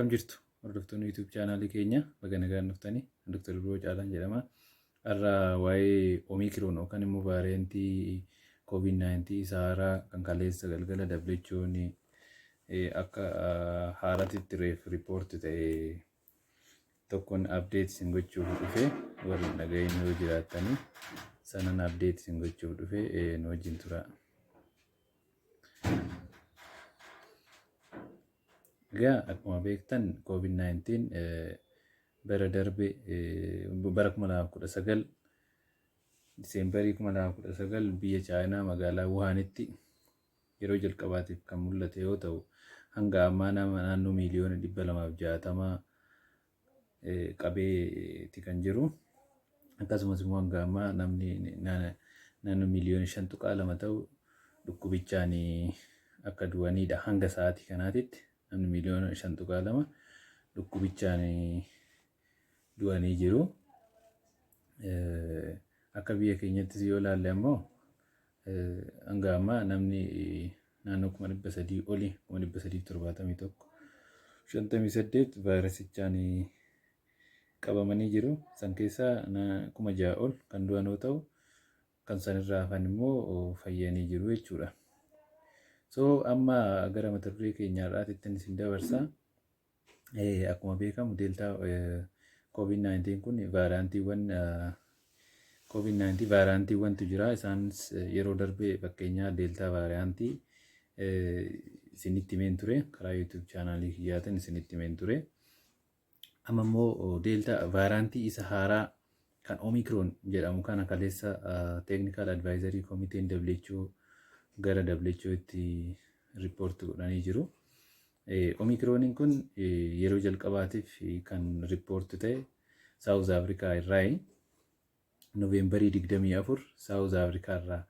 Akkam jirtu hordoftoonni YouTube chaanaalii keenya, baga nagaan dhuftanii. Dr. Biroo Caalaan jedhama. Har'a waa'ee Omicron yookaan immoo vaariyantii COVID-19 isa haaraa kan kaleessa galgala WHO'n akka haaraatti reef report ta'e tokkoon update isin gochuuf dhufe. Warri hin dhagahin yoo jiraattanii, sanan update isin gochuuf dhufe, nu wajjin tura. Egaa akkuma beektan, COVID-19 bara darbe, bara 2019, Diseembarii 2019 biyya Chaayinaa magaalaa Wuhaanitti yeroo jalqabaatiif kan mul'ate yoo ta'u, hanga ammaa nama naannoo miiliyoona 260 qabeeti kan jiru. Akkasumas immoo hanga ammaa namni naannoo miiliyoona 5.2 ta'u dhukkubichaan akka du'anidha. Hanga sa'aatii kanaatitti namni miiliyoona 5.2 dhukkubichaan du'anii jiru. Akka biyya keenyattis yoo ilaalle ammoo, hanga ammaa namni naannoo 300,000 olii, 371,058 vaayirasichaan qabamanii jiru. San keessaa 6,000 ol kan du'an yoo ta'u, kan sanirraa hafan immoo fayyanii jiru jechuudha. So amma gara mata duree keenya har'aatitti isin dabarsa. Akkuma beekamu, Delta COVID-19 kun vaariyaantiiwwan COVID-19 vaariyaantiiwwantu jira. Isaanis yeroo darbe fakkeenyaa Delta vaariyaantii isinitti himeen ture. Karaa YouTube chaanaalii kiyyaatiin isinitti himeen ture. Amma immoo Delta vaariyaantii isa haaraa kan Omicron jedhamu kana kaleessa Technical Advisory Committee WHO gara WHO'tti report godhanii jiru. Omicroniin kun yeroo jalqabaatiif kan report ta'e South Africa irraayi. Noveembarii 24 South Africa irraa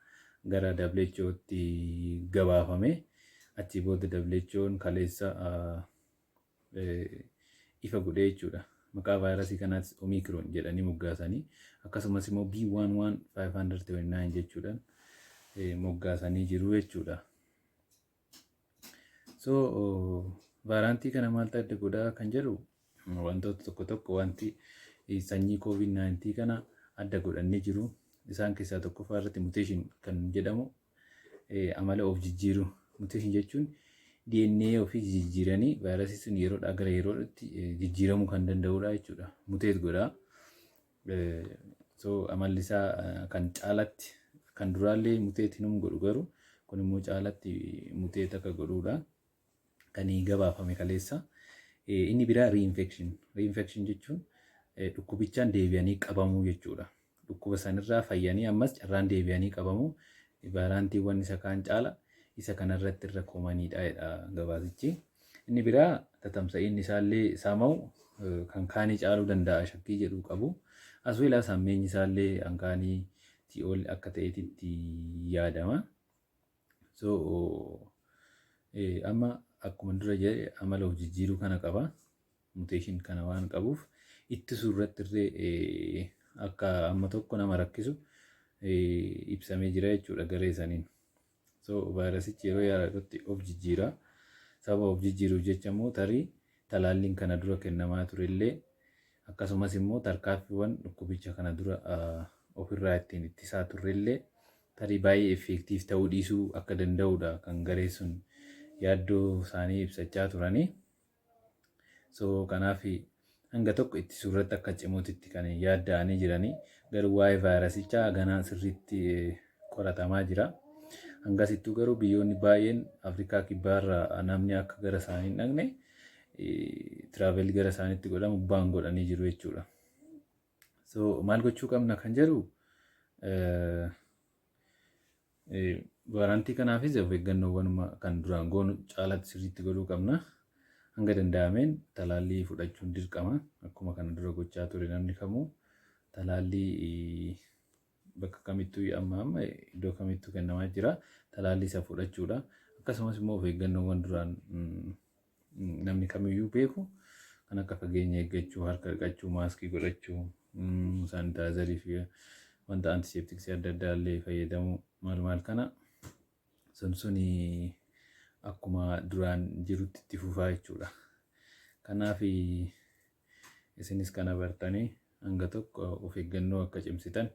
gara WHO'tti gabaafame. Achii booda WHO'n kaleessa ifa godhee jechuudha. Maqaa vaayirasii kanaatis Omicron jedhanii moggaasanii, akkasumas immoo B11529 jechuudhaan moggaasanii jiru jechuudha. So vaariyaantii kana maaltu adda godhaa kan jedhu, wantoota tokko tokko wanti sanyii COVID-19 kana adda godhanii jiru. Isaan keessaa tokkoffaa irratti mutation kan jedhamu, amala of jijjiiruu. Mutation jechuun DNA ofii jijjiiranii vaayirasii sun yeroodhaa gara yerootti jijjiiramuu kan danda'udha jechuudha. Mutate godha. So amalli isaa kan caalatti kan duraallee mutate hin godhu, garuu kun immoo caalatti mutate akka godhudha. Kan gabaafame kaleessa. Inni biraa reinfection. Reinfection jechuun dhukkubichaan deebi'anii qabamuu jechuudha. Dhukkuba sanirraa fayyanii ammas carraan deebi'anii qabamuu vaariyaantiiwwan isa kaan caala isa kanarratti irra commonidha jedha gabaasichi. Inni biraa tatamsa'inni isaallee saama'u kan kaanii caaluu danda'a shakkii jedhu qabu. As well as hammeenyi isaallee kan kaanii ol akka ta'eetitti yaadama. So amma akkuma dura jedhe amala of jijjiiruu kana qaba. Mutation kana waan qabuuf ittisuu irratti illee akka amma tokko nama rakkisu ibsamee jira jechuudha garee saniin. So vaayirasichi yeroo yerootti of jijjiira. Sababa of jijjiiruuf jecha immoo tarii talaalliin kana dura kennamaa turellee, akkasumas immoo tarkaanfiiwwan dhukkubicha kana dura ofirraa ittiin ittisaa turrellee tarii baay'ee effective ta'uu dhiisuu akka danda'udha kan garee sun yaaddoo isaanii ibsachaa turanii. So kanaaf hanga tokko ittisuu irratti akka cimuutitti kan yaadda'anii jiranii, garuu waa'ee vaayirasichaa ganaa sirriitti qoratamaa jira. Hangasittuu garuu biyyoonni baay'een Afrikaa Kibbaarraa namni akka gara isaanii hin dhaqne, travel gara isaaniitti godhamu ban godhanii jiru jechuudha. So maal gochuu qabna kan jedhu, vaariyaantii kanaafis of eeggannoowwan kan duraan goonu caalatti sirriitti godhuu qabna. Hanga danda'ameen talaallii fudhachuun dirqama. Akkuma kana dura gochaa ture, namni kamuu talaallii bakka kamittuu amma amma iddoo kamittuu kennamaa jira. Talaallii isa fudhachuudha. Akkasumas immoo of eeggannoowwan duraan namni kamiyyuu beeku kan akka fageenya eeggachuu, harka dhiqachuu, maaskii godhachuu, sanitizerii fi wanta antisepticsii adda addaa illee fayyadamuu, maal maal kana sun suni akkuma duraan jirutti itti fufaa jechuudha. Kanaaf isinis kana bartanii hanga tokko of eeggannoo akka cimsitan.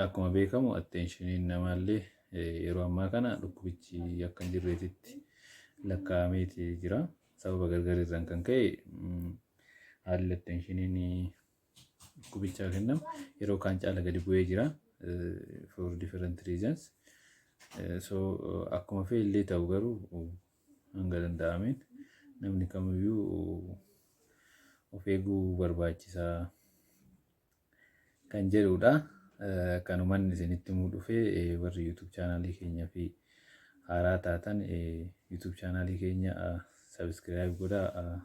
Akkuma beekamu, attentioniin namaallee yeroo ammaa kana dhukkubichi akka hin jirreetitti lakkaa'ameeti jira. Sababa gargar irraan kan ka'e haalli attentioniin dhukkubichaa kennamu yeroo kaan caala gadi bu'ee jira, for different reasons. So akkuma fe'e illee ta'u garuu hanga danda'ameen namni kamiyyuu of eeguu barbaachisaa kan jedhudha. Kanumaan isinitti himuu dhufee. Warri YouTube channelii keenya fi haaraa taatan, YouTube channelii keenya subscribe godhaa.